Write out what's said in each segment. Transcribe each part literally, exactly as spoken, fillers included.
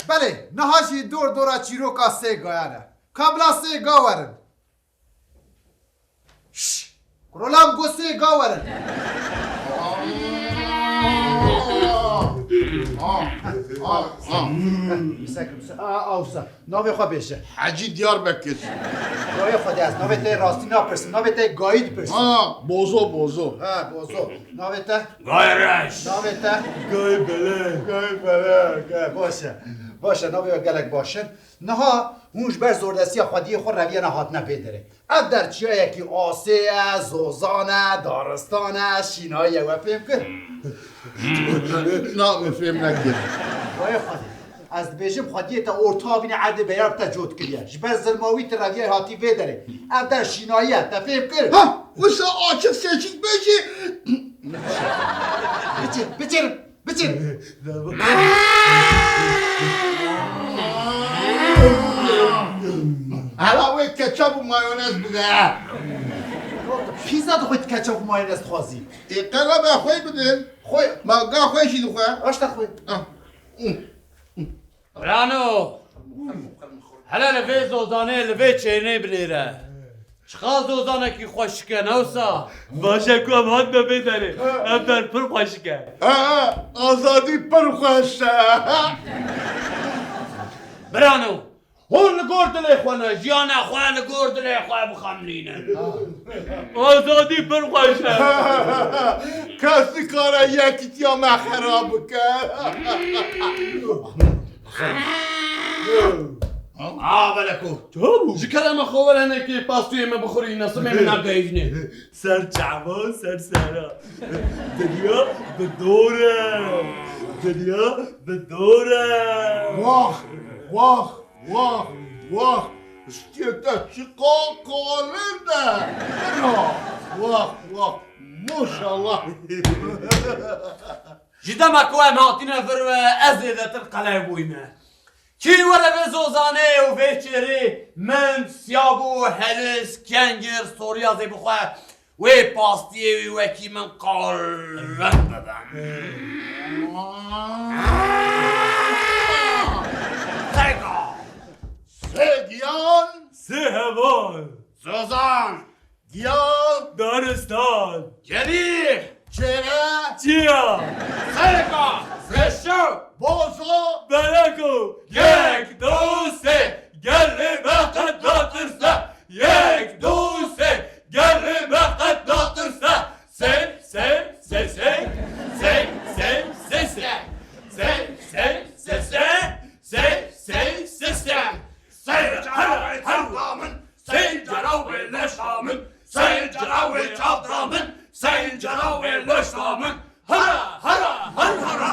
Belê, niha jî dor dora çîroka sê gayan e. Ka bila sê ga werin. Şş! Kurolam got sê ga werin. Sekin, se-, a, a, wisa. Navê xwe bêje. Hecî Diyarbekir. Navê xwe de ez, navê te rastî napirsim, navê te gayî dipirsim. Ha, Bozo, Bozo. Ha, Bozo. Navê te? Gayreş. Navê te? Gay Belek. Gay Belek. Ha, baş e. Baş e, navê we gelek baş e. Niha hûn ji ber zordestiya xwediyê xwe reviyene hatine vê derê. Ev der çiyayekî asê ye, zozan e, daristan e, şînayî ye, we fêm kir? Na, min fêm nekir. Wayê Xwedê, ez dibêjim xwediyê te orta bîne erdê beyar bi te cot kiriye. Ji ber zilma wî tu reviyayî hatî vê derê. Ev der şînayî ye, te fêm kir? Ha, wisa açik seçik bêjî. Biçir, biçir. Biçin. Hela wê ketçap û mayonez bide. Pîza dixwît ketçap û mayonez dixwazî. Ê qerebe xwe bidin. Xwe. Ma ga xwe jî dixwe. Raşta xwe. Ah. Brano! Hele li vê zozanê, li vê çênê binêre. Çiqa zozanekî xweşik e, ne wisa? Baş e ku em hatine vê derê. Ev der pir xweşik e. Ha, ha, azadî pir xweş e. Birano, hûn li gor dilê xwe ne, jiyana xwe li gor dilê xwe bixemilînin. Azadî pir xweş e. Kes nikare yekîtiya me xera bike. A beleko. Çabû. Ji kerema xwe were hinekê pastûyê me bixurîne, simê min nageyîne. Ser çava, ser sera. Dinya bi dor e. Dinya bi dor e. Wah, wah, wah, wah. Stiyê te çiqa qalin e. Wah, wah, wah. Maşallah. Ji dema ku em hatine vir ve ez zêdetir qelew bûyme. Kî were vê zozanê û vê çêrê min siyab û heliz, kengir, soriya zê bixwe, wê pastiyê wî wekî min qalin bibin. Sega. Segiyan. Sê heval. Zozan. Giya. Daristan. Gelî. Çêre. Çiya. Sereka. Reşo. Bozo. Beleko. Yek, du, sê. Gelê me qet natirse. Yek, du, sê. Gelê me qet natirse. Sê, sê, sê, sê. Sê, sê, sê, sê. Sê, sê, sê, sê. Sê, sê, sê, sê. Sê cara wê çavda min, sê cara wê leşa min, sê cara wê çavda min, sê cara wê leşa min. Hara, hara, har, hara.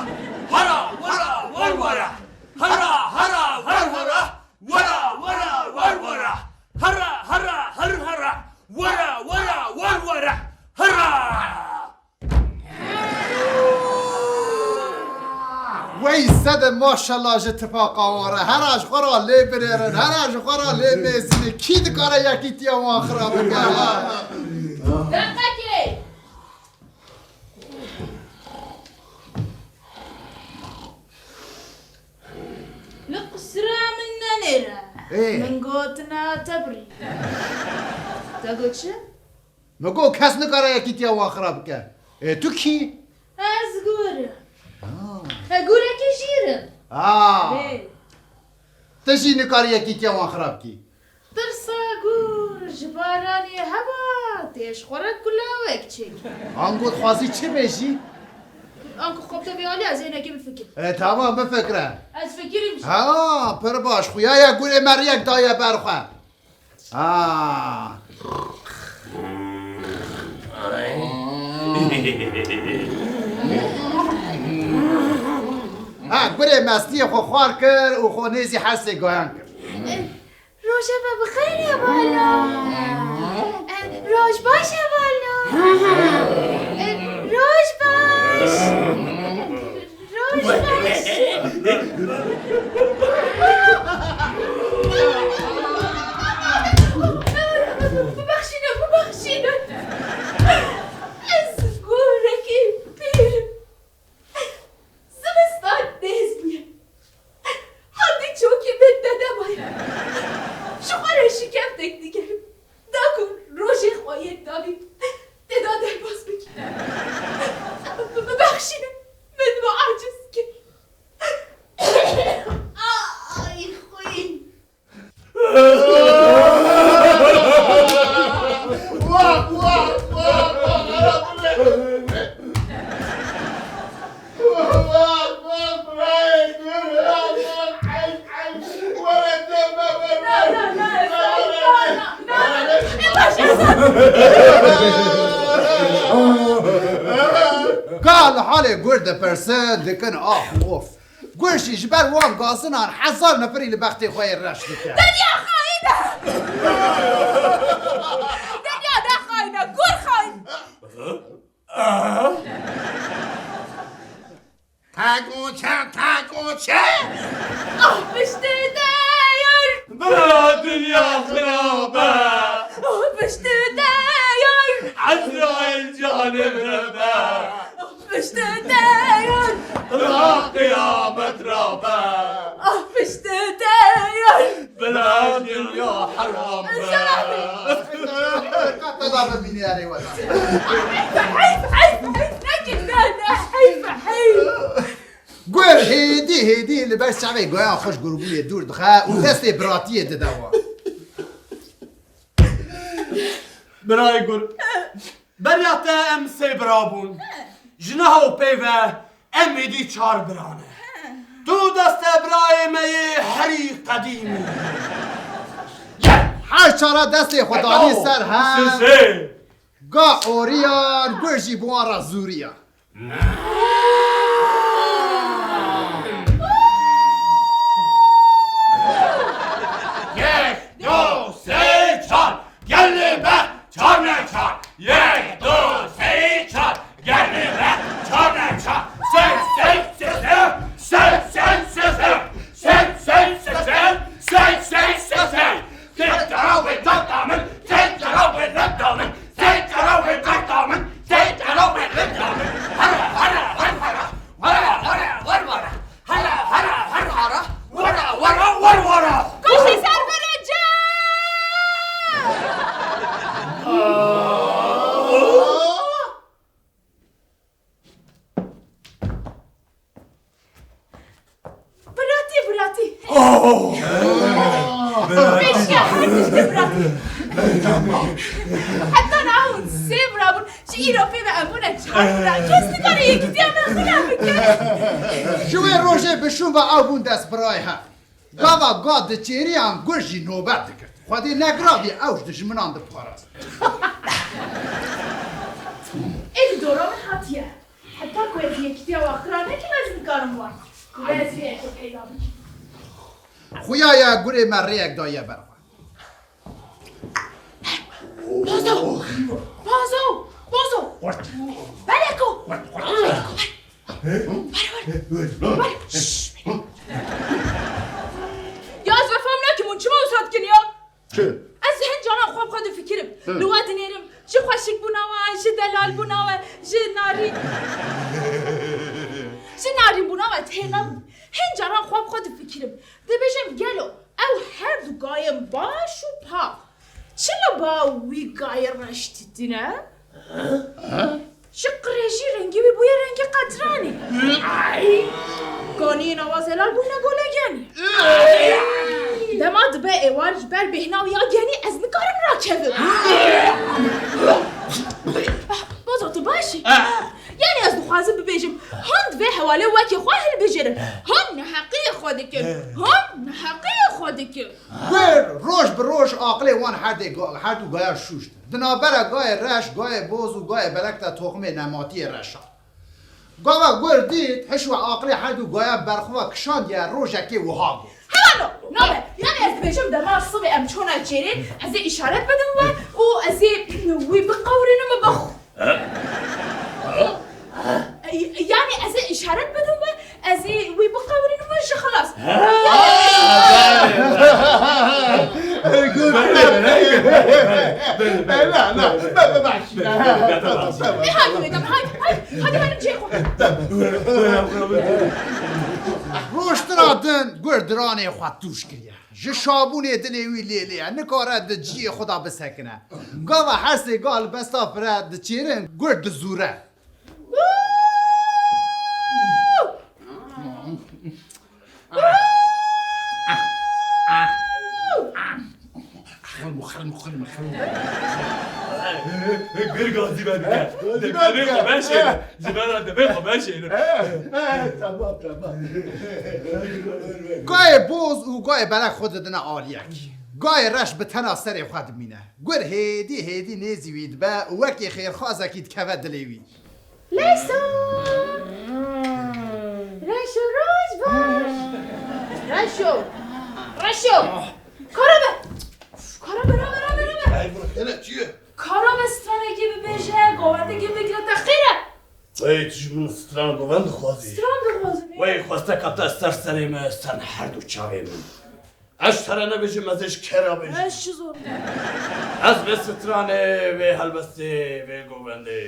Hara, wara, war, wara. Hara, hara, har, hara. Wara, wara, war, wara. Hara, hara, har, hara. Wara, wara, war, wara. Hara! Wey sede maşallah ji tifaqa wan re. Hera ji xwe re lê binêrin, hera ji xwe re lê mêzînin. Kî dikare yekîtiya wan xira bike? Deqekê! Li qisra min nenêre. Ê. Min gotina te birî. Te got çi? Me got kes nikare yekîtiya wan xirab bike. Ê, tu kî? Ez gor im. Ha. Ez gorekî jîr im. Ha. Ê. Tu jî nikarî yekîtiya wan xirab kî. Tirsa gor ji baranê heba tê ji xwe re kulawek çêkî. Ango dixwazî çi bêjî? Ango xwe bi te vê alî ez ê nekê bifikirim. E, tamam, bifikire. Ez fikirim jî. Ha, pir baş. Xuya ye gurê me riyek daye ber xwe. Ha. Ha, gurê mestiyê xwe xwar kir û xwe nêzî hesê gayan kir. Rojeva bi xêr e bala. Roj baş e bala. Roj baş. Roj baş. Bibexşîne, bibexşîne. Ez gorekî pîr im. Zivistan nêz bûye. Her Ga li halê gur dipirsin, dikin ax û of. Gur jî ji ber wan gazinan hezar neferî li bextê xwe yê reş dike. Derya xayîn e! Derya ne xayîn e, gur xayîn! Tegoçe, tegoçe! Ah piştî te yar! Bila dinya xirab e! Ah piştî te yar! Ezraîl canê min be! Ah piştî te yar! Bila qiyamet rabe! Ah piştî te yar! Bila dinya heram be! Qet te da bimînî erê wela. Heyf, heyf, heyf, heyf, nekir, ne, ne, heyf, heyf. Gur hêdî hêdî li ber çavê goyan xwe ji gurbûyê dûr dixe û destê biratiyê dide wan. Birayê gur. Beriya te em sê bira bûn. Ji niha û pê ve em êdî çar bira ne. Tu deste birayê me yê herî qedîmî. Her çara destê xwe danî ser hev. Sê. Ga oriyan, gur jî bi wan re zûriya. Yek, du, sê, çar. Gelê me çar ne çar. Yek, du, sê, çar. Gelê me çar ne çar. Sek, sek, sek, sek. Sek, sek, sek, sek. Sek, sek, sek, sek. Sek, sek, sek, sek. Sek, cara wê dexta min. Sek, cara wê dexta min. Sek, cara wê dexta min. Sek, cara wê dexta min. Hara, hara, har, hara. Hara, hara, har, hara. Hara, hara, har, hara. Wara, wara, war, wara. Koşî ser vere can! Biratî, biratî. Oh! Pêşiya her tiştê biratî. Heta niha hûn sê bira bûn. Ji îro pê ve em bûne çar bira. Kes nikare yekîtiya me xira bike. Ji wê rojê bi şûn ve ew bûn dest birayê hev. Gava ga diçêriyan gur jî nobet dikir. Xwedê negiravî ew ji dijminan diparast. Ê li dora min hatiye. Heta ku ez yekîtiya we xira nekim ez nikarim wan. Ku ez vê yekê peyda bikim. Xuya ye gurê me rêyek daye ber xwe. Bozo! Bozo! Bozo! Beleko! Şş! Ya ez vefam nakim hûn çima wisa dikin ya? Çi? Ez hin caran xwe bi xwe difikirim. Hı. Li we dinêrim. Ji xweşikbûna we, ji delalbûna we, ji narîn. Ji narînbûna we têr nabim. Hin caran xwe bi xwe difikirim. Dibêjim gelo ew her du gayên baş û pak çi li ba wî gayê reş didine? Ji qirêjî rengî wî bûye rengî qetranê. Ay! Kaniyên awa zelal bûne gole genî. Dema dibe êwar ji ber bêhna wî ya genî ez nikarim rakevim. Bozo, tu baş î? Yani ez dixwazim bibêjim, hûn di vê hewalê wekî xwe hilbijêrin. Hûn neheqiyê xwe dikin. Hûn neheqiyê xwe dikin. Gur, roj bi roj aqilê wan her dê ga-, her du gaya şûşt. Di navbera gayê reş, gayê boz û gayê belek de toximê nematiyê reş a. Gava gur dît, hişwe aqilê her du gaya berxwe kişandiye, rojekê wiha got. Hewalo, nabe, yani ez dibêjim dema sibê em çûne çêrê, ez ê îşaret bidim we û ez ê wî biqewirînim û bixw-, Yani ez ê îşaret bidim we, ez ê wî biqewirînim we ji xilas. Ê, hadi wêdem, hadi, hadi, hadi herim cihê xwe. Rojtina din gur diranê xwe tûj kiriye. Ji şabûnê dilê wî lêlê ye, nikare di cihê xwe de bisekine. Gava her sê ga li besta pire diçêrin, gur dizûre. Xirm, xirm, xirm, xirm. Gur gazî me dike. Dibê xwe meşêne. Ji me re dibê xwe meşêne. He, he, tamam, tamam. Gayê boz û gayê belek xwe didine aliyek. Gayê reş bi tena serê xwe dimîne. Gur hêdî hêdî nêzî wî dibe û wekî xêrxwazekî dikeve dilê wî. Leysa! Reşo, roj baş! Reşo! Reşo! Karabe! Karabe, rabe, rabe, rabe! Hey, bu ne çiye? Karabe stranekî bibêje, govendekî bigire te xêr e! Hey, tu ji min stran govend dixwazî? Stran dixwazim, ê. Wey, xweste kete ser serê me, ser her du çavê min. Ez ji te re nebêjim, ez ê ji kê re bêjim? Ez çi zor. Ez vê stranê, vê helbestê, vê govendê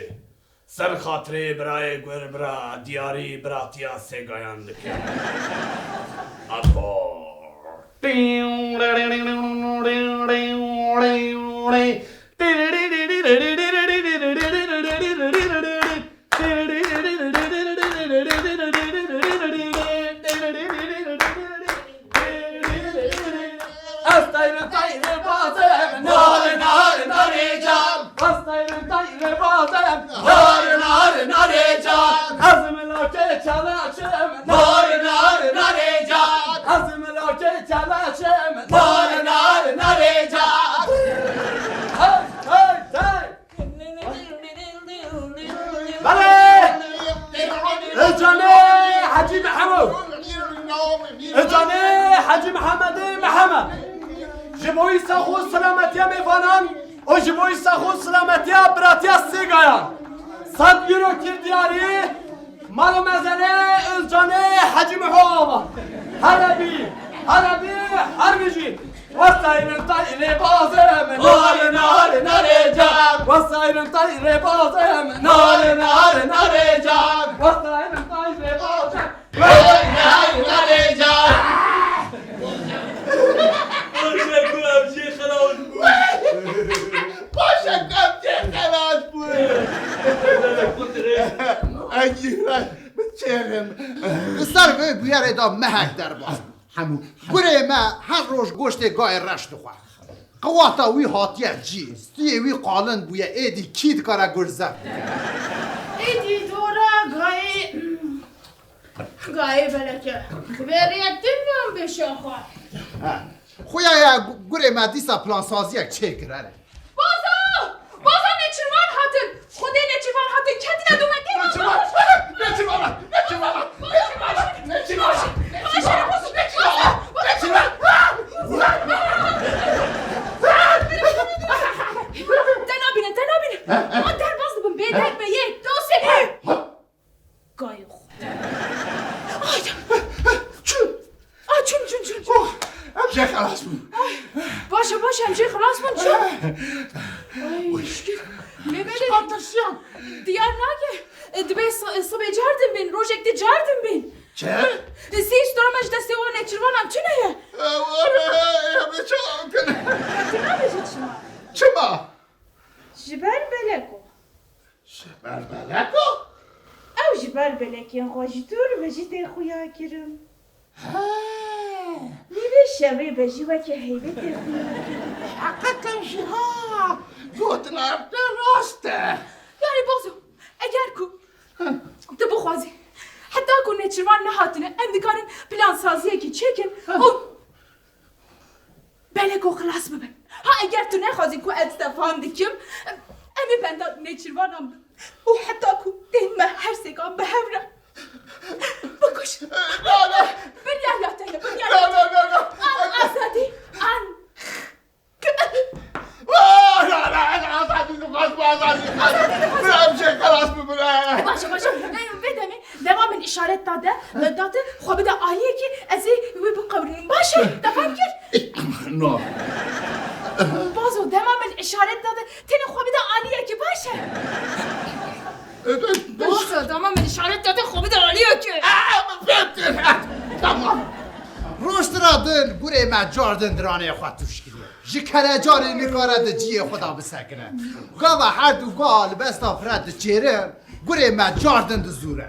ser xatirê birayê gur, bira Diyarî, biratiya Sêgayan dikim. Akor. Ez teyrim teyre bazem, nare nare nare can. Ez teyrim teyre bazem, nare nare nare can. Ez milakê çalaçim, nare nare nare can. Ez milakê çalaçim, nare nare nare can. Hey, hey, hey. Belê! Ê canê Hecî Mihemed! Ê canê Hecî Mihemedê Mihemed! Ji bo wî sax û silametiya mêvanan û ji bo wî sax û silametiya biratiya Sêgayan. Sed euro kir diyarî, mal û mezenê ê canê Hecî Miho ava. Here bî, here bî, her bijî. Wesayrin tayre bazem, nare, nare, nare can. Wesayrin tayre bazem, nare, nare, nare can. Wesayrin tayre bazem, nare, nare, nare can. Baş e ku em jê xelas bûn. Baş e ku em jê xelas bûn. Ay, min çêxin. Li ser vê bûyerê de mehek derbas bû. Hemû, hemû. Gurê me her roj goştê gayê reş dixwe. Qiwata wî hatiye cî, stiyê wî qalin bûye, êdî kî dikare gur zeft bike? Êdî dora gayê, gayê beleke. Divê rêyek din yan bêşa xwe. He. Xuya ya gu-, gurê me dîsa plansaziyek çêkir, erê. Bazo! Bazo, nêçîrvan hatin! Xwedê nêçîrvan hatin, ketine dûme, tê Nêçîrvan! Nêçîrvan! Nêçîrvan! Nêçîrvan! Nêçîrvan! Te nabîne, te nabîne! Ma derbas dibim, bêdeng be yê, dosê! Gayê xwe. Ay! Çû! Ay, çûn, çûn, çûn, çûn. Oh, em jê xelas bûn. Ay, baş e, baş e, em jê xelas bûn, çûn. Ay, şikir. Lê belê. Çiqas tirsiyam. Diyar nake. E, dibê si-, sibê cardin bin, rojek di cardin bin. Çi? E, sî stora me ji destê wan nêçîrvanan tune ye. E, were, e, em ê çawa bikin? Tu nabêjî çima? Çima? Ji ber beleko. Ji ber beleko? Ew ji ber belekên xwe ji dûr ve jî tê xuya kirin. He. Lê vê şevê be jî weke heybetê xuya kirin. Heqeqen jî ha, gotina te rast e. Yanî Bozo, eger ku tu bixwazî, heta ku nêçîrvan nehatine, em dikarin plansaziyekî çêkin û belê ku xilas bibin. Ha, eger tu nexwazî ku ez te fam dikim, em ê benda nêçîrvanan bin. Û heta ku tên me her sêkan bi hev re bikuş. Na, na. Biryariya te ye, biryariya te. Na, na, na, na. An azadî, an. Vah, na, na, ez azadî dixwazim, azadî dixwazim. Bira, em jê xelas bibin, e. Baş e, baş e. Vê demê dema min îşaret da de, da te xwe bide aliyekî, ez ê wê biqewirînim. Baş e, te fam kir? No. Bazo, dema min îşaret da de, tenê xwe bide aliyekî, baş e? Bazo, dema min îşaret da de, xwe bide aliyekî. Aa, min fêm kir. Tamam. Roj tira din, gurê me cardin diranê xwe tûş kiriye. Ji kerecanê nikare di ciyê xwe de bisekine. Gava her du guha li besta fire diçêrin, gurê me cardin dizûre.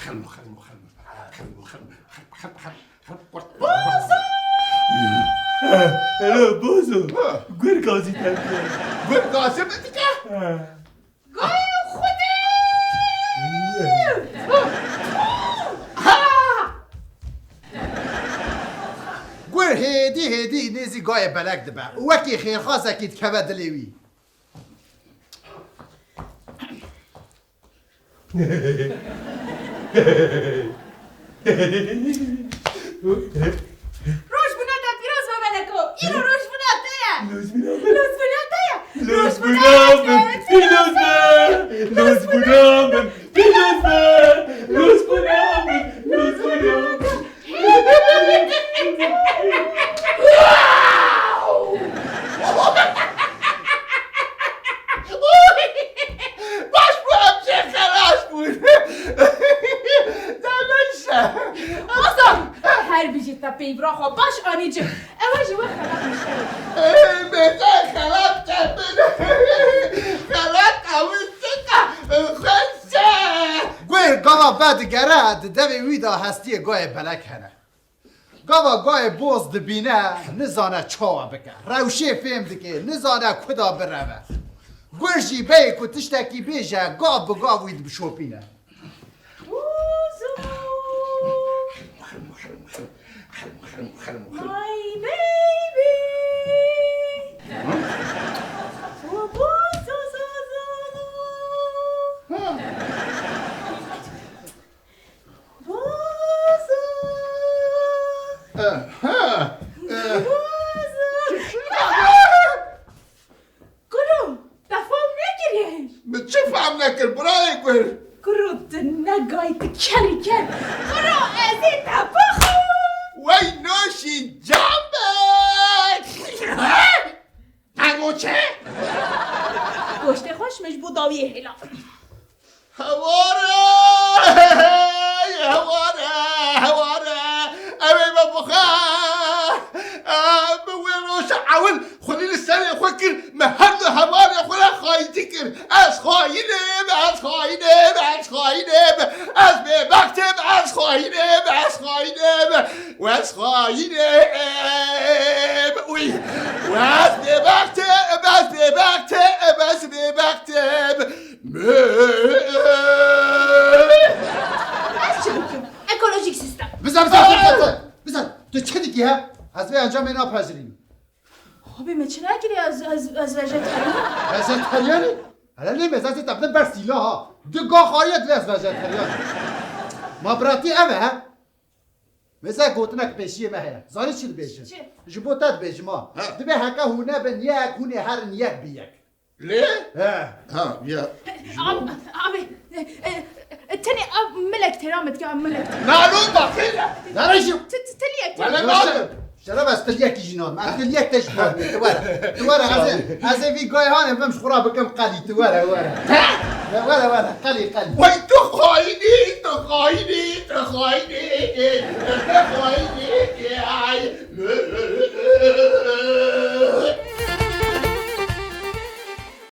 Xelmo, xelmo, xelmo. Xelmo, xelmo, xelmo, xelmo, xelmo. Bozo! Hello, Bozo. Ha. Gur gazî te dike. Gur gazî min dike? Ha. Gayê Xwedê! Ha, hêdî nêzî gayê belek dibe û wekî xêrxwazekî dikeve dilê wî. Rojbûna te pîroz be, Meleko. Îro rojbûna te ye. Rojbûna min. Rojbûna te ye. Rojbûna min pîroz be. Rojbûna min pîroz be. Rojbûna min. Rojbûna min. Baş bû, em jê xelas bûn. Demeyşe. Ozan, her bijî te peyvra xwe baş anî cim. Ew e ji we xelat nişte. Ê, bêje xelat te bin. Xelat ew çika xweşe. Guhê gava vedigere, di devê wî de hestiyê gayê belek hene. Gava gayê boz dibîne, nizane çawa bike. Rewşê fêm dike, nizane ku da bireve. Gur jî beyê ku tiştekî bêje, gav bi gav wî dibişopîne. Bozo. My baby. Bozo. Aha. Bozo. Kuro, te fam nekiriye. Min çi fam nekir, birayê gur? Kuro, tu ne gay, tu kerî ker. Kuro, ez ê te bixwim. Wey noşî cambek. Tango çi? Goştê xweş min ji bo dawiyê hêla. Heware! Heware! Heware! Ew ê me bixe! Min wê roja ewil xwedî li serê xwe kir, me her du hevalê xwe re xayîntî kir. Ez xayîn im, ez xayîn im, ez xayîn im. Ez bêbext im, ez xayîn im, ez xayîn im. Wez xayînê em, uy. Wez bêbextê, wez bêbextê, wez bêbextê. Ez çi bikim? Ekolojik sistem. Bize, bize, bize, bize. Bize, tu çi dikî he? Ez vê encamê napezirînim. Abi me çi nekiriye, ez, ez, ez vejeteryan. Vejeteryan î? Hele lê me zazê te bide ber sîla ha. Du ga xariye divê ez vejeteryan. Ma biratî ev e he? Mesela gotinek pêşiyê me heye. Zanî çi dibêjin? Çi? Ji bo te dibêjim ha. Ha. Dibê heke hûn nebin yek, hûn ê herin yek bi yek. Lê? He. Ha, ya. Ab-, abi, e, e, e, tenê ab milek tera me diya milek. Nalo bakile. Nalo jî. T-, t-, teliye, Wele teliye. Nadim. Şeref ez tilyekî jî nadim. Ez tilyek te jî nadim. Tu were. Tu were, ez ê, ez ê vî gayê hanê bim ji xwe re bikim qelî. Tu were, were. Were, were. Qelî, qelî. Wey tu xayînî, tu xayînî, tu xayînî. Tu xayînî. Ay.